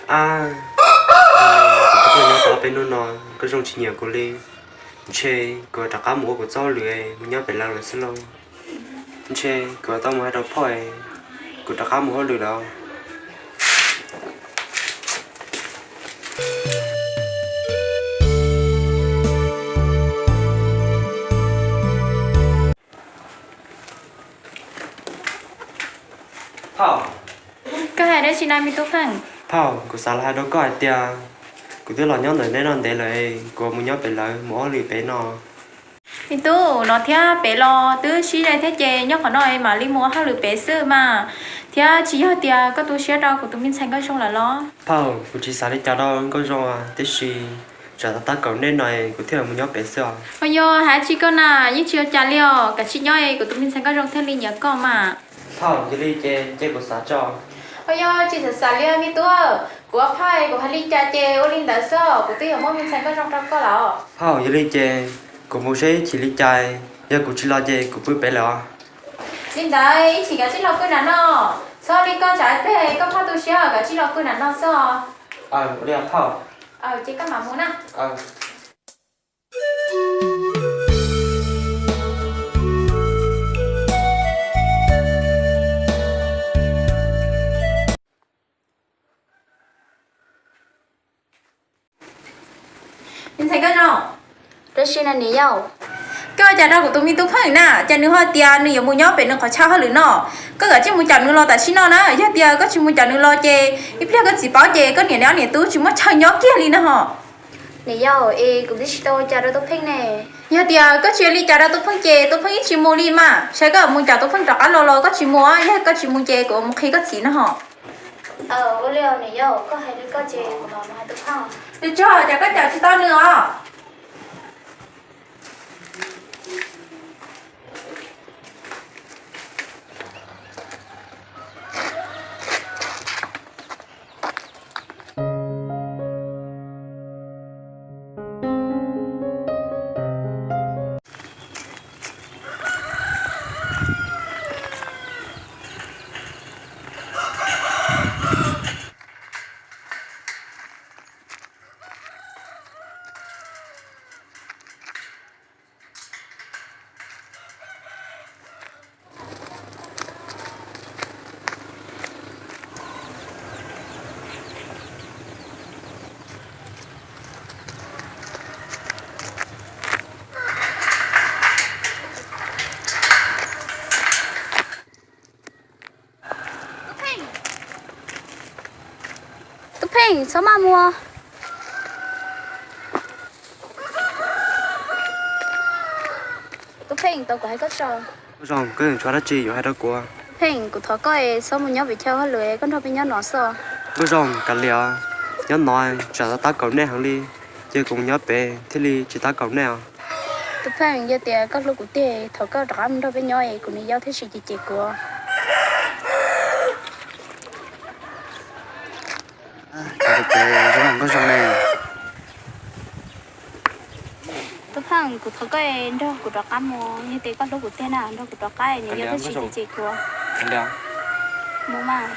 Ab, kuv twb tuaj nyob tau peb hnub no, Nkauj Zoo tsis nyiam kuv li. Ntshe kuv rov qab mus ua kuv txoj hauj lwm mus nyob pem lawv lawm xwb lauj. Ntshe kuv tau mus hais rau phauj, kuv rov qab mus hauj lwm lawm. Phauj, koj hais dab tsi na me tub Pheej? Phauj, kuv xav los hais rau koj hais tias kuv twb los nyob ntawm nej no ntev lawm, kuv mus nyob pem lawv mus ua hauj lwm pem no. Me tub, no thiab pem los twb sib ze thiab ces nyob qhov no mam li mus ua hauj lwm pem xwb mas. Thiab tsis yog tias koj tu siab rau kuv tus me ntxhais Nkauj Zoo lawm los? Phauj, kuv tsis xav li cas rau Nkauj Zoo tiam sis tsam tab kaum nej no kuv thiaj mus nyob pem xwb os. Ho yog hais tsis koj na yeej tsis ua cas li os, kav tsij nyob kuv tus me ntxhais Nkauj Zoo thiaj li nyiam koj mas. Phauj, yog li ces cia kuv xav tso. Ho yog tsis xav xav li me tub, kuv ua phauj kuv hais li cas ces ua li ntawd xwb, kuv twb yuav muab me ntxhais Nkauj Zoo rau koj lawm. Phauj, yog li ces kuv mus seb chim li cas, yog kuv tsis los ces kuv pw pem lawm os. Li ntawd ib chim kav tsij los pw nram no, txhob li koj tsam ib pliag koj phauj tu siab, kav tsij los pw nram no xwb os. Aw, ua li os phauj. Aw, ces koj mam mus na. Me ntxhais Nkauj Zoo. Dab tsi na niam yau? Koj ua cas rau kuv tus me tub Pheej na, cas nws ho tias nws yuav mus nyob pem nws qhov chaw hauj lwm no? Koj kav tsij mus caum nws los tam sim no na, yog tias koj tsis mus caum nws los ces ib pliag koj txiv paub ces koj niam neb ob niam tub tsis muaj chaw nyob kiag li na ho. Niam yau, es kuv twb tsis tau ua cas rau tub Pheej ne. Yog tias koj tsis ua li cas rau tub Pheej ces tub Pheej yeej tsis mus li mas, saib koj mus caum tub Pheej rov qab los los koj tsis mus, yog koj tsis mus ces kuv mus qhia koj txiv na ho. Ua li niam yau, koj hais li koj ces kuv mam mus hais tub Pheej. Nws tsaug cas koj caum tsis tau nws os. Tub Pheej, txhob maj mus. Tub Pheej, tau kuv hais koj tso. Nkauj Zoo, koj yuav tshuav dab tsi yuav hais rau kuv? Pheej, kuv thov koj es txhob mus nyob pem chaw hauj lwm, koj nrog peb nyob no xwb. Nkauj Zoo, kav liam, nyob no tsam tab kaum nej heev li, ces kuv mus nyob pem thiaj li tsis tab kaum nej os. Tub Pheej, yog tias koj hlub kuv tiag thov koj rov qab mus nrog peb nyob es kuv niam yau thiaj tsis cem kuv. Nkauj Zoo ne. Tub Pheej, kuv thov koj nrog kuv rov qab mus, yog tias koj hlub kuv tiag na nrog kuv rov qab, niam yau thiaj tsis cem kuv. Mus mas.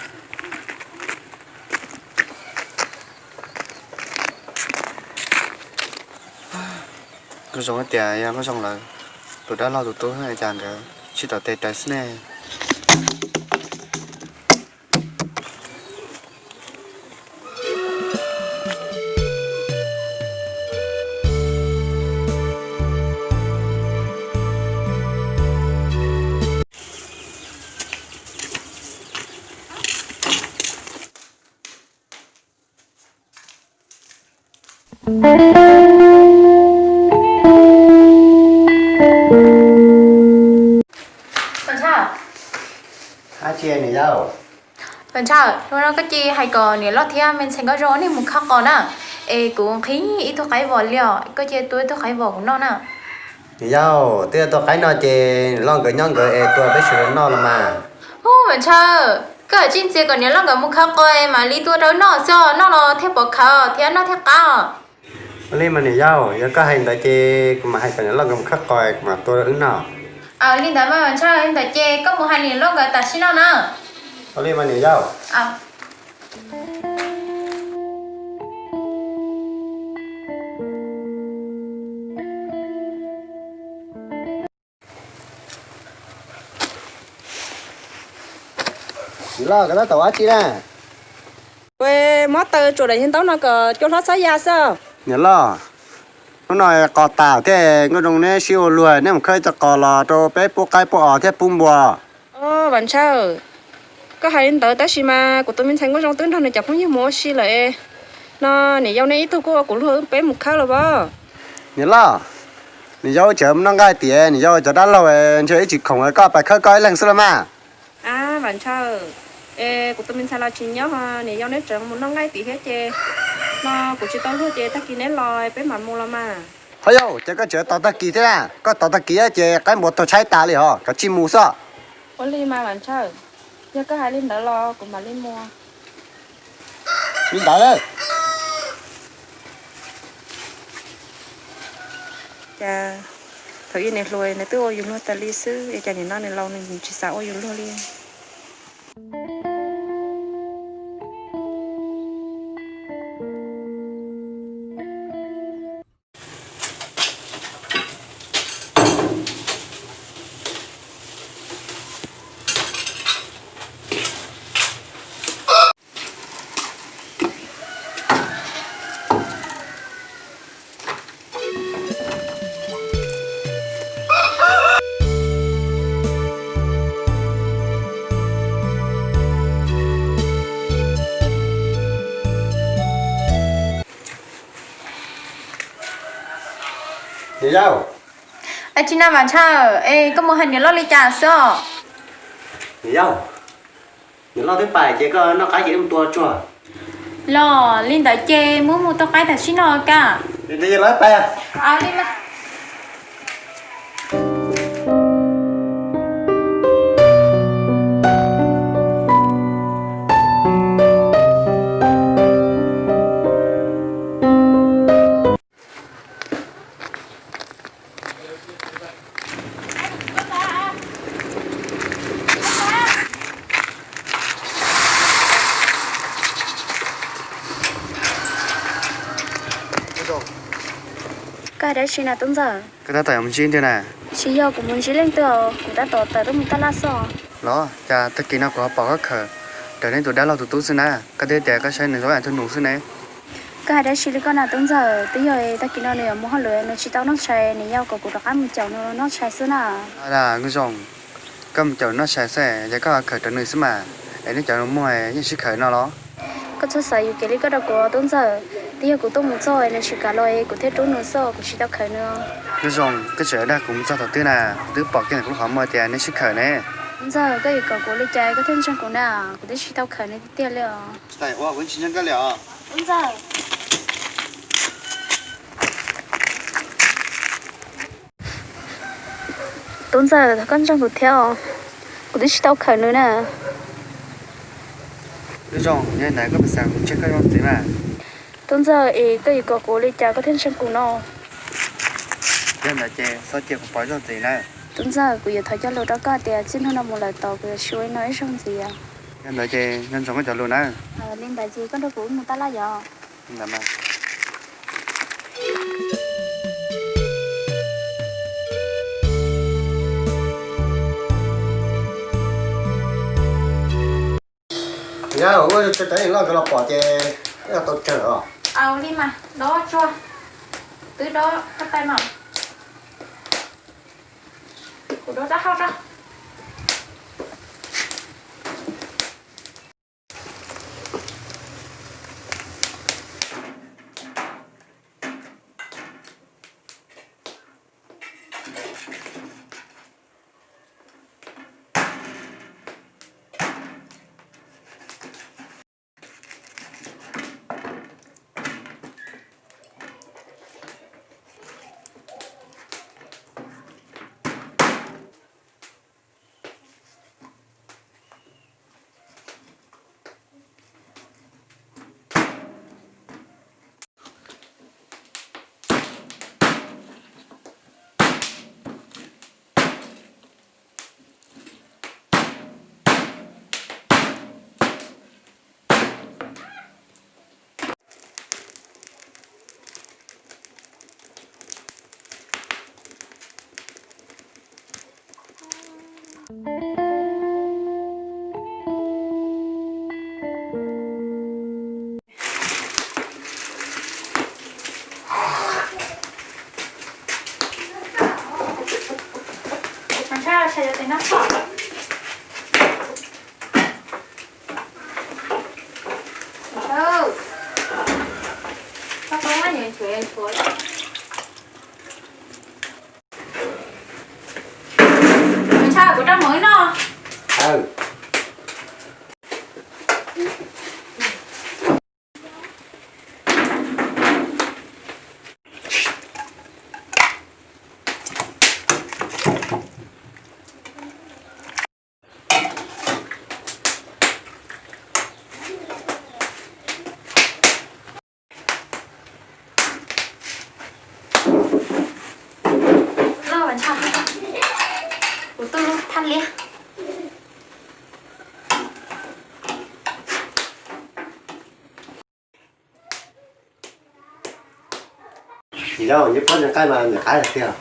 Nkauj Zoo tias yog Nkauj Zoo lawm, tus dab laug tus tub cas nkawd sib tom tes raws xwb ne. Ntshaw, hnub no koj cia hais kom niam loj thiab me ntxhais Nkauj Zoo nej mus khawb qos na, es kuv nqhis ib tug qaib vos li os, koj cia tua ib tug qaib vos kuv noj na. Niam yau, twb yog tua qaib no ces niam loj nkawd nyob nkawd es tua peb sawv daws noj los mas. Ub, Vam Ntshaw, koj tsis ntxias kom niam loj nkawd mus khawb qos es mam li tua rau wb noj xwb, noj los thiaj pov khawv thiab noj thiaj qab. Ua li mas niam yau, yog koj hais ntawd ces kuv mam hais kom niam loj nkawd mus khawb qos es kuv mam tua rau wb noj. Li ntawd mas Vam Ntshaw, li ntawd ces koj mus hais niam loj nkawd tam sim no na. Ua li mas niam yau. Niam loj, koj tab tom ua dab tsi na? Kuv muab taws tsuam daim ntaub no kom cua hlob txhob ya xwb. Niam loj, hnub no qos tas thiab, Nkauj Zoo neb sib ua luag, neb mus khawb cov qos los rau peb pub qaib pub os thiab pub npua. Vam Ntshaw, koj hais li ntawd tab sis mas kuv tus me ntxhais Nkauj Zoo twb nrog nws cov phooj ywg mus ua si lawm. No niam yau neb ib tug kuj ua kuv luag peb mus khawb los as. Niam loj, niam yau tseem mus noj nqaij tiam, niam yau cov dab laug ntshe ib tsis khoom, koj pais khawb koj ib leeg xwb los mas. Vam Ntshaw, es kuv tus me ntxhais los tsis nyob, niam yau neb tseem mus noj nqaij tiam thiab ces no kuv tsis tau luag ces tag kis neb los peb mam mus los mas. Ho yau, ces koj tseem tos tag kis thiab na, koj tos tag kis ces qaib npua tuag tshaib tas li hos, koj cia li mus xwb. Ua li mas Vam Ntshaw, yog koj hais li ntawd los kuv mam li mus. Li ntawd. Cas thaum ub niam hluas nws twb ua yus luag tas li xwb, es cas nim no nws laus nws tsis xav ua yus luag li. Niam yau. Dab tsi na Vam Ntshaw, es koj mus hais niam loj li cas xwb os? Niam yau, niam loj twb pais ces koj noj qaib ces wb mus tua tsuag. Los li ntawd ces muab mus tua qaib tam sim no koj. Li ntawd los pais. Li mas. Koj hais dab tsi na Tub Ntxawg? Koj tab tom yuav mus ntsib leej twg na? Tsis yog kuv mus ntsib leej twg os, kuv tab tom tawm tuaj mus taj laj xwb. Los cas tag kis no kuv ho pom koj khawm raws neb tus dab laug tus tub xwb na, koj twb tias koj saib nws zoo ib yam tug nus xwb ne. Koj hais dab tsi li koj na Tub Ntxawg? Twb yog tag kis no nws yuav mus hauj lwm nws tsis tau noj tshais, niam yau kom kuv rov qab mus caum nws noj tshais xwb na. Nkauj Zoo, koj mus caum noj tshais xwb, yog koj khawm raws nws xwb mas, es neb cov nus muag yeej sib khawm no los? Koj txhob xav yuam kev li koj rau kuv Tub Ntxawg, twb yog kuv tuaj mus txog nws tsis kam los kuv thiaj rub nws xwb, kuv tsis tau khawm nws. Nkauj Zoo, koj tseem dag kuv mus txog thaum twg na, kuv twb pom kiag ntawm lub qhov muag tias neb sib khawm ne. Tub Ntxawg, koj yuav kom kuv li cas koj thiaj ntseeg kuv na, kuv twb tsis tau khawm nws tiag tiag li os. Tsis tas ua kuv tsis ntseeg koj li os. Tub Ntxawg. Tub Ntxawg, thov koj ntseeg kuv thiab os, kuv twb tsis tau khawm nws na. Nkauj Zoo, yog li ntawd koj puas xav kuv ntseeg koj zoo txiv mas? Tub Ntxawg, es koj yuav kom kuv li cas koj thiaj ntseeg kuv no? Yog ntawd ces txhob cia kuv pom zoo txiv na. Tub Ntxawg, kuv yuav thov cog lus rau koj tias txij hnub no mus lawm tod kuv yuav tsis ua li no ib zaug ntxiv. Yog ntawd ces nco ntsoov koj cov lus na. Li ntawd ces koj nrog kuv wb mus taj laj yom. Li ntawd mas. Yog ua tseem ceeb los nkawd los pom ces yog tau tsawg os. Au li mas, dob tsuag, twb dob koj tais mas, kuv dob rab hau rau. Kuv rau mus ib no. Loj vas ntsha, kuv tuaj lub thaj liab. Yog nyob pob nqaij mas nws qab tiag.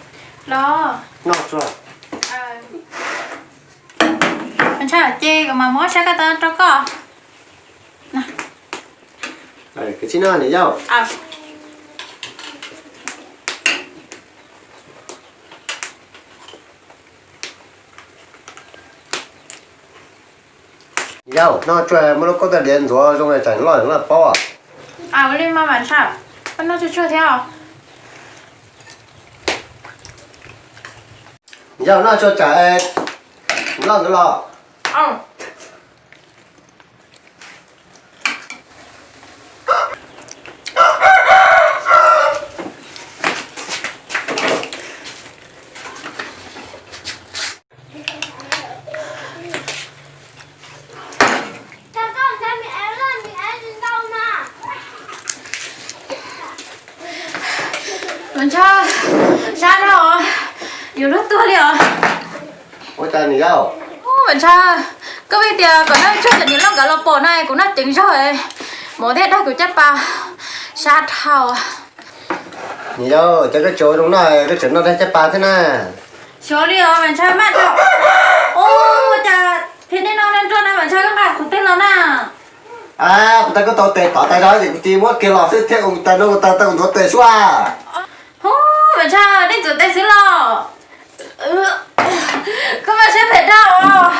Los noj tsuag. Ntsha ces kuv mam muab sab ko taw rau koj. Koj tsis noj niam yau. Yau, noj tsuag muab lub koj tau diav ntxuav zoo tsam loj loj paub. Ua li mas Vam Ntsha, koj noj tsuag tsuag thiab. Yau, noj tsuag tsam loj ntxuav los. Vam Ntsha, sab dhau, yuav luag tuag li os. Ua cas niam yau? Vam Ntsha, koj vim tias kom noj tsuag tsam niam loj nkawd los pom na, kuv noj ceev zog, mov thiaj dag kuv caj pas, sab dhau. Niam yau, cas koj tseem ua zoo noj, koj tseem noj dag caj pas thiab na? Xyov li os Vam Ntsha, maj tau. Ua cas phiab dej no nrog nrog na Vam Ntsha, koj nqa qhov twg los na? Kuv tas koj tau tes tod tas zog ces kuv cia muab kiag los xwb thiab, ua tas no ua tas tau kuv ntxuav tes xwb a. Hu, Vam Ntsha, dej ntxuav tes xwb los? Koj mas siab phem dhau os.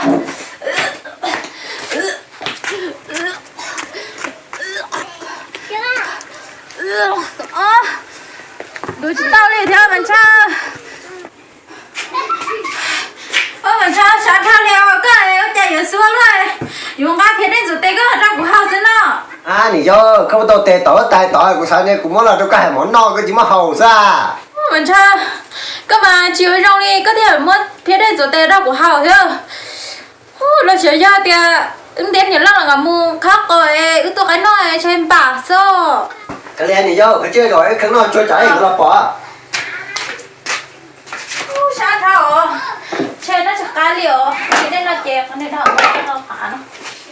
Ntxuav tsis tau li thiab Vam Ntsha. Vam Ntsha, sab dhau li os, koj ua cas yuav xub luaj, yuav nqa phiab dej ntxuav tes koj rau kuv haus xwb no. Niam yau, koj muab tau tes tod tas tod, kuv xav tias kuv muab los rau koj hais mov noj koj tsis muab haus xwb. Vam Ntsha, koj mas tsis ua zoo li, koj thiaj muab phiab dej ntxuav tes rau kuv haus thiab. Hu, los xyov yog tias wb ntiab niam loj los nkawd mus khawb qos es wb tuaj qaib noj es ntshe npam xwb. Kav liam niam yau, koj cia li ib khawb noj tsuag tsam nkawd los pom. Sab dhau, ntshe noj tsis qab li os, ntshe dej no ces qhov niag dhau no qav no.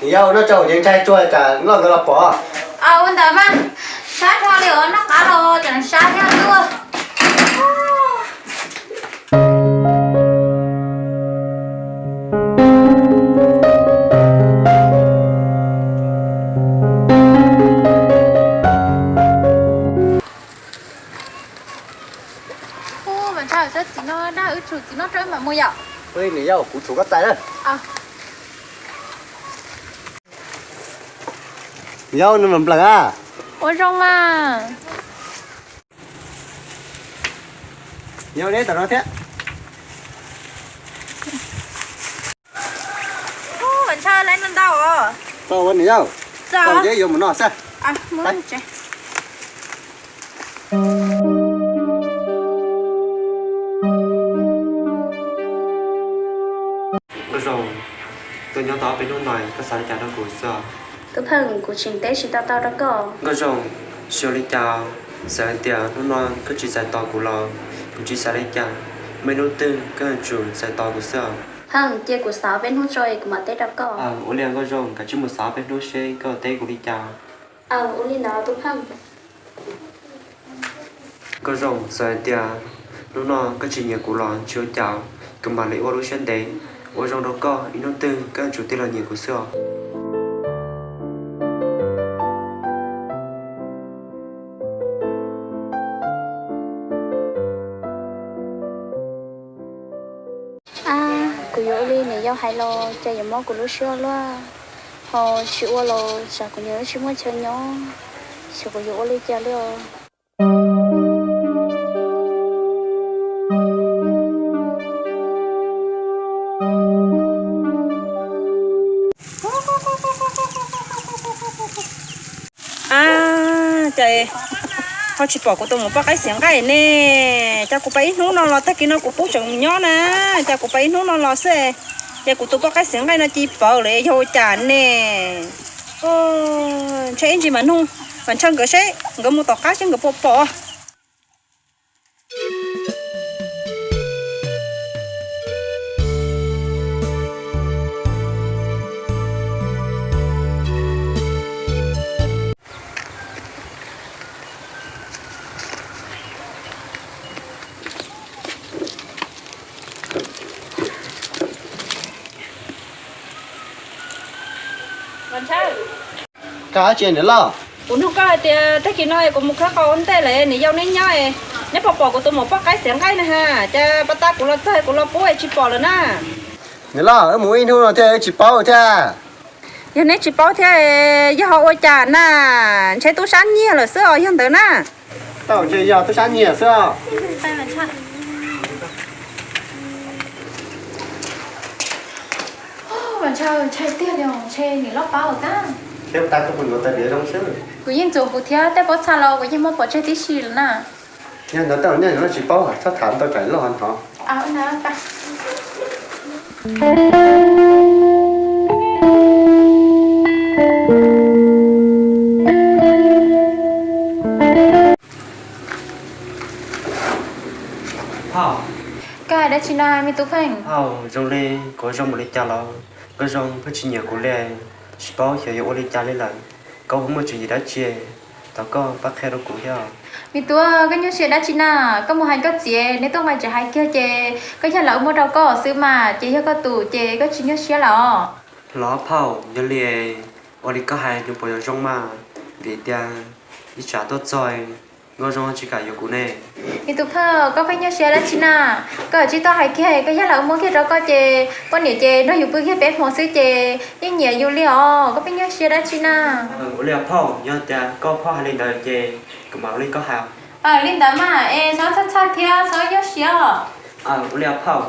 Niam yau, noj tsuag ces ntshai tsuag tsam loj nkawd los pom. Ua ntawd mas, sab dhau li os, noj qab los tsam sab thiab tuaj. Hu, Vam Ntsha, sab txiv no dag wb tshum txiv no rau wb mam mus yom. Niam yau, kuv tshum koj tais na. Niam yau, nws mam nplawm a. Ua zoo mas. Niam yau, neb tom no thiab. Hu, Vam Ntsha, lawv ntau ntau os. Tau ua niam yau. Tau ces yuav mus noj xwb. Nkauj Zoo, tuaj nyob tau ob peb hnub no koj xav li cas rau kuv xwb? Tub Pheej, kuv tseem teb tsis tau tau rau koj. Nkauj Zoo, xyov li cas, xav hais tias hnub no koj tsis txais tos kuv los kuv tsis xav li cas, muaj ib hnub twg koj yuav tsum txais tos kuv xwb os. Pheej, cia kuv xav peb hnub tso es kuv mam teb rau koj. Ua li Nkauj Zoo, kav tsij mus xav peb hnub seb koj teb kuv li cas. Ua li ntawd Tub Pheej. Nkauj Zoo, txawm hais tias hnub no koj tsis nyiam kuv los tsis ua cas, kuv mam li ua lub siab ntev. Ua zoo rau koj, ib hnub twg koj yuav tsum tig los nyiam kuv xwb os. Kuv yuav ua li niam yau hais los cas yuav mob kuv lub siab luaj, ho tsis ua los tsam kuv niam lub tsis muaj chaw nyob, xyov kuv yuav ua li cas li os. A, cas ho tsis pom kuv tus maum poj qaib xiav nqaij ne? Cas kuv pab ib hnub no los tag kis no kuv pub tseem nyob na, cas kuv pab ib hnub no los xwb, ces kuv tus poj qaib xiav nqaij no cia li ploj lawm yog ua cas ne? Ntshe ib ntsis mam nug Vam Ntshaw nkawd seb nkawd mus tom qab seb nkawd puas pom. Koj dab tsi niam loj? Kuv nug koj hais tias tag kis no kuv mus khawb qos ua ntej lawm, niam yau neb nyob, neb puas pom kuv tus maum poj qaib xiav nqaij na ha? Cas pas tas kuv los txog kuv los pub es tsis pom lawm na. Niam loj, wb mus ib hnub no thiab wb tsis paub thiab. Yog neb tsis paub thiab, yog ho ua cas na? Ntshe tub sab nyiag lawm xwb os yog ntawd na. Tau, ntshe yog tub sab nyiag xwb os. Ntshe tiag li, ntshe niam loj paub tag. Thiab tas kuv tus maum tais diav zoo xwb. Kuv yeej ntxuav kuv thiab tej pob txha los kuv yeej muab pov tseg tib si lawm na. Yog ntawd tau nej tsis paub txhob tham tau tsam loj hnov. Phauj, koj hais dab tsi na me tub Pheej? Phauj, zoo li kuv zoo npaum li cas los Nkauj Zoo pheej tsis nyiam kuv li, tsis paub xyov yuav ua li cas li lawm. Koj puas muaj tswv yim dab tsi, thov koj pab qhia rau kuv thiab. Me tub, koj nyuaj siab dab tsi na? Koj mus hais koj txiv, neb tuaj nqis tsev hais kiag ces koj yog lawv muab rau koj xwb mas, ces yog koj tus ces koj tsis nyuaj siab lawm os. Los phauj, yog li ua li koj hais nws puas yuav zoo mas, vim tias ib tsam tuaj txog Nkauj Zoo tsis kam yuav kuv ne. Me tub Pheej, koj pheej nyuaj siab dab tsi na? Koj tsis tau hais kiag, koj yog lawv muab kiag rau koj ces poj niam ces nrog yus pw kiag peb hmo xwb ces yeej nyiam yus li os, koj pheej nyuaj siab dab tsi na? Ua li phauj, yog tias koj phauj hais li ntawd ces kuv mam ua li koj hais. Li ntawd mas es txhob txhawj txhawj thiab txhob nyuaj siab os. Ua li phauj.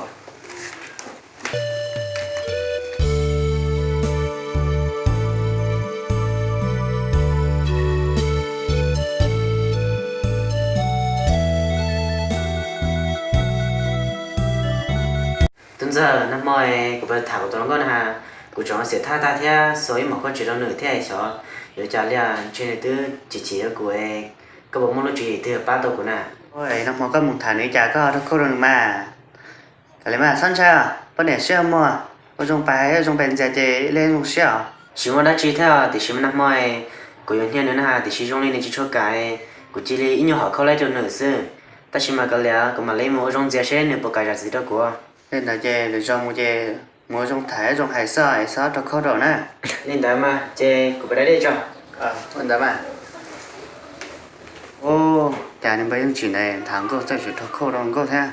Tub ntxawg, nag hmo kuv pab tham kuv tus hluas nkauj na has, kuv tseem xiam thaj tag thiab xuas ib mos khaub tsev rau nws thiab xyov yuav cas li, ntshe nws twb chim chim rau kuv, koj puas muaj lub tswv yim twg pab tau kuv na? Nag hmo koj mus tham nws cas koj rau khauj rau nws mas. Kav liam mas, txhob ntshai, poj niam siab muag, ua zoo pab zoo pab ntxias ces ib leeg zoo siab os. Tsis muaj dab tsi thiab, tiam sis mas nag hmo kuv yuav hnia nws na has, tiam sis zoo li nws tsis tshua kam, kuv cia li ib nyuag hom khauj laib rau nws xwb. Tab sis mas kav liam, kuv mam li mus ua zoo ntxias seb nws puas kam zam txim rau kuv. Li ntawd ces lwm zaus mus ces mus ua zoo tham zoo hais xwb es txhob rau khauj rau na. Li ntawd mas ces kuv pab dai dej tso. Ua ntawd mas. Ua cas nws npawg Yeej Tsim ntawd tham nkauj txawj tsis rau khauj rau nkauj thiab.